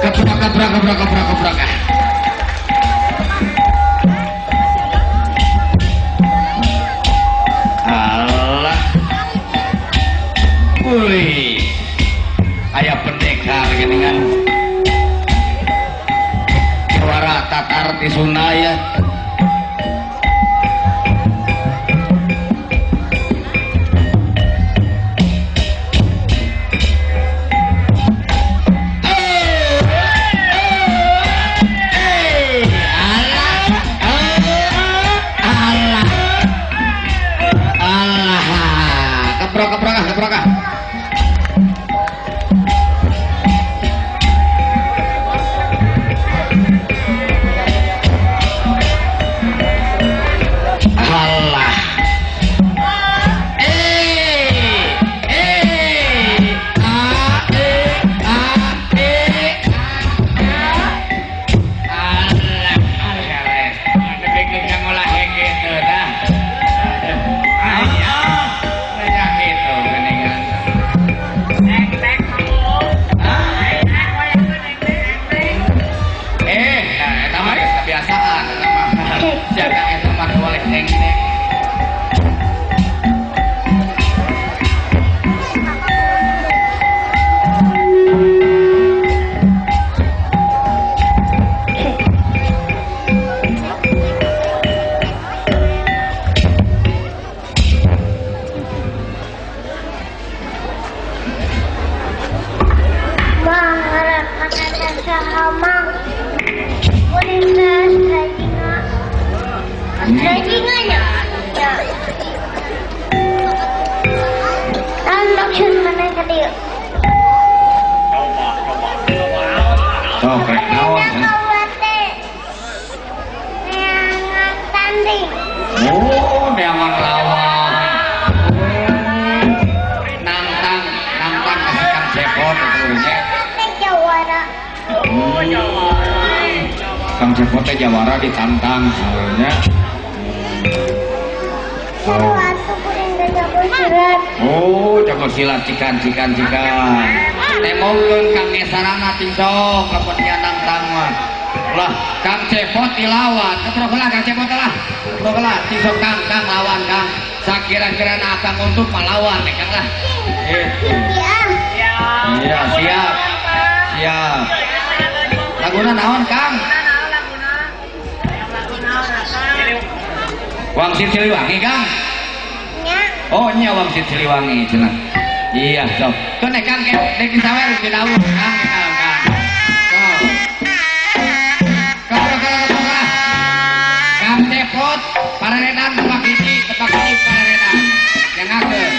Keprok keprok keprok keprok keprok. Alah. Wih. Aya pendekar geuningan. Jawara Tatar ti Sunda ya. Kang Cepot teh jawara ditantang soalnya. Oh, jago silat cikan cikan cikan. Temongkeun Kang Ngesarana ting sok lamun nya nantang mah. Lah, Kang Cepot dilawan. Keprok lah Kang Cepot lah. Keprok lah ting sok Kang Kang lawan Kang. Sakira-kirana akang untuk malawan nih Kang lah. Gitu. Iya, siap. Siap. Laguna naon Kang? Wangsit Siliwangi Kang? Oh nya Wangsit Siliwangi cenah. Iya sok. Keun Kang dek disawer di dawuh Kang Kang Kang. Sok. Keprok keprok keprok. Kang Cepot pareredan tepak hiji pareredan. Nyangakeun.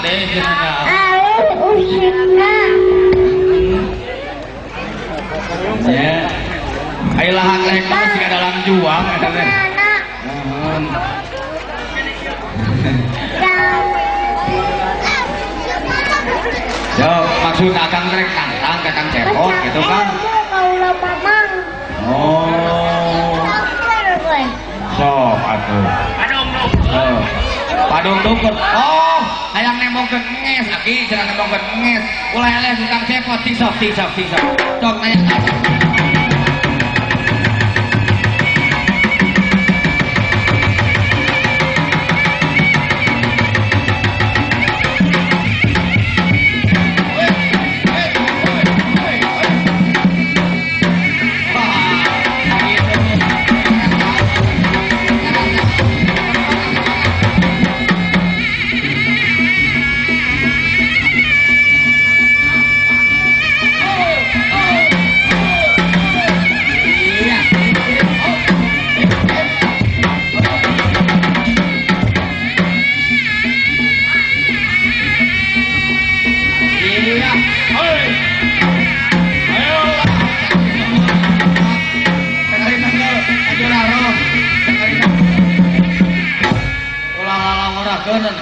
deh cenah. Alus usipna. Ya. Ai lahak lehek mah siga dalam juang eta teh. Nuhun. Yo, maksud akang rek nantang ka Kang Cepot gitu kan. Oh. Sok atuh. Padung dukun. Oh, hayang nembongkeun nges aki cenah nembongkeun nges. Ulah eleh ku Kang Cepot ting sok ting sok ting sok. Sok nanya.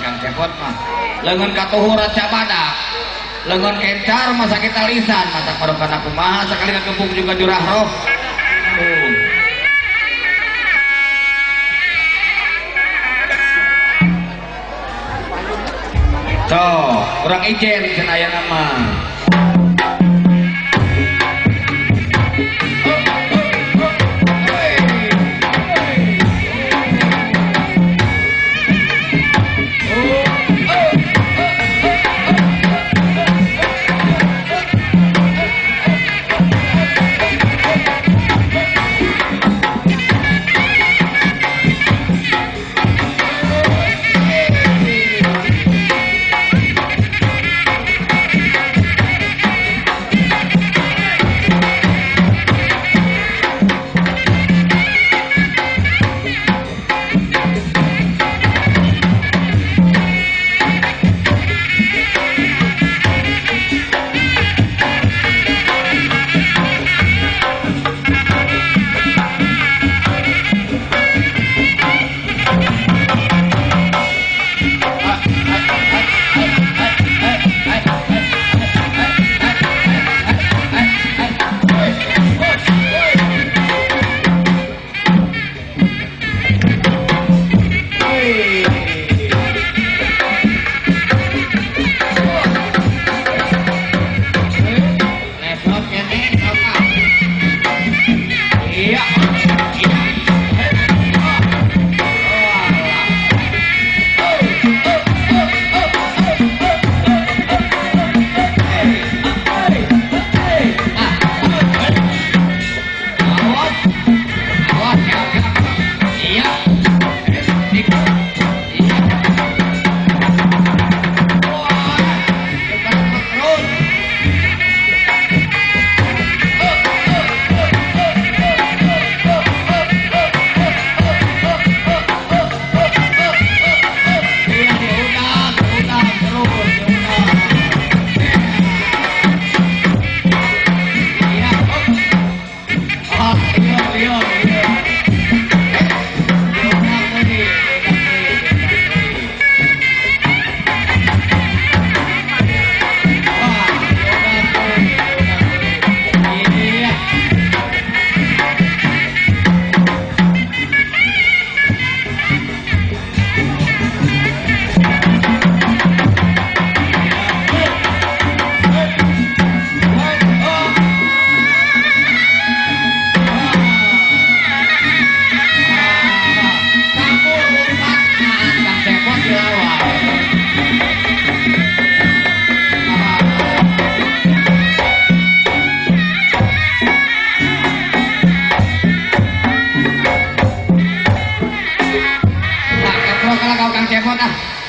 Kang Cepot mah leungeun katuhur cabadak leungeun kencar masa kita lisan mata korokana kumaha sakali ngagembung juga jurah roh. Tuh. Sok, kurang ijen cenah aya nama.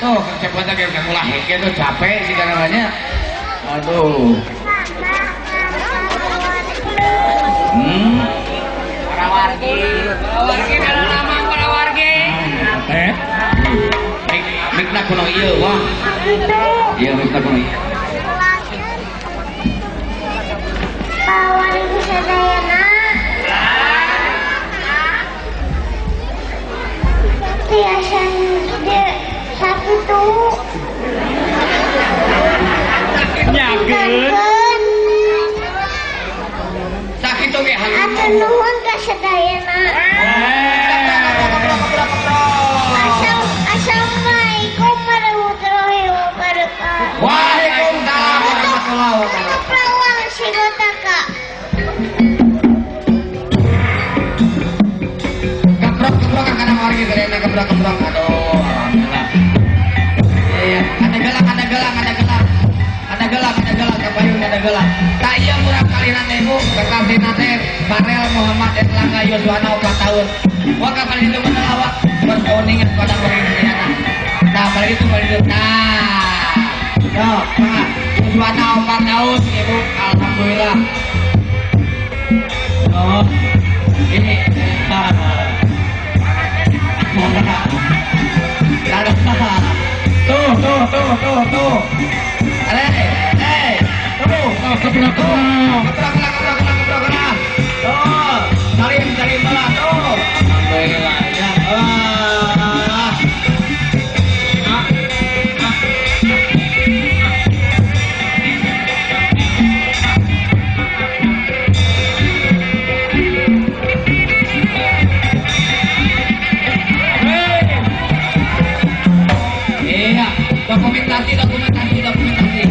Tuh, Kang Cepot teh kayak ulah heke tuh capek sih namanya. Aduh. Para wargi, para wargi dalam nama para wargi. Teh. Mikna kuno ieu wah. Sakitu. Iya, mifna kumaha? Pawargi sadayana. Tiasa gede sakitu. Nyageun. Sakitu ge Hatur nuhun ka sadayana. Assalamualaikum warahmatullahi wabarakatuh. Waalaikumsalam warahmatullahi wabarakatuh. Keperawang sigotaka. Keprok keprok kana wargi sadayana keprok keprok. Aduh, alhamdulillah. Iya, ada gelang, ada gelang, ada gelang. Ada gelang, ada gelang, kapayun ada gelang. Tak iya murah kali nate Bu, kekasih nate Farel Muhammad Erlangga Yoswana 4 tahun. Wah kapan itu menelawak berkuningan pada wargi sadayana. Nah, balik itu balik itu. Nah. Yo, Pak. Yoswana 4 tahun, Ibu. Alhamdulillah. Oh. Ini. Tuh, tuh, tuh, tuh, tuh. Eh, tuh, tuh, keprok, keprok, keprok, keprok, keprok. Tuh, salim, salim bola, tuh. Alhamdulillah. Ya. Ah. Iya, dokumentasi, dokumentasi, dokumentasi.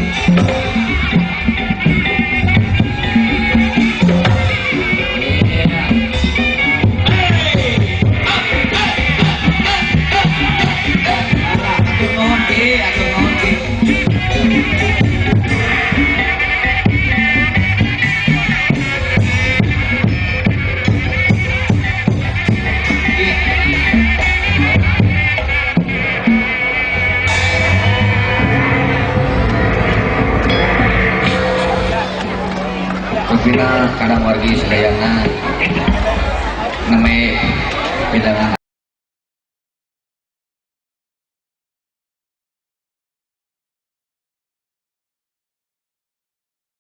Iya. Atur nuhun Ki, atur nuhun Ki. Kepina kadang wargi sadayana name pidangan.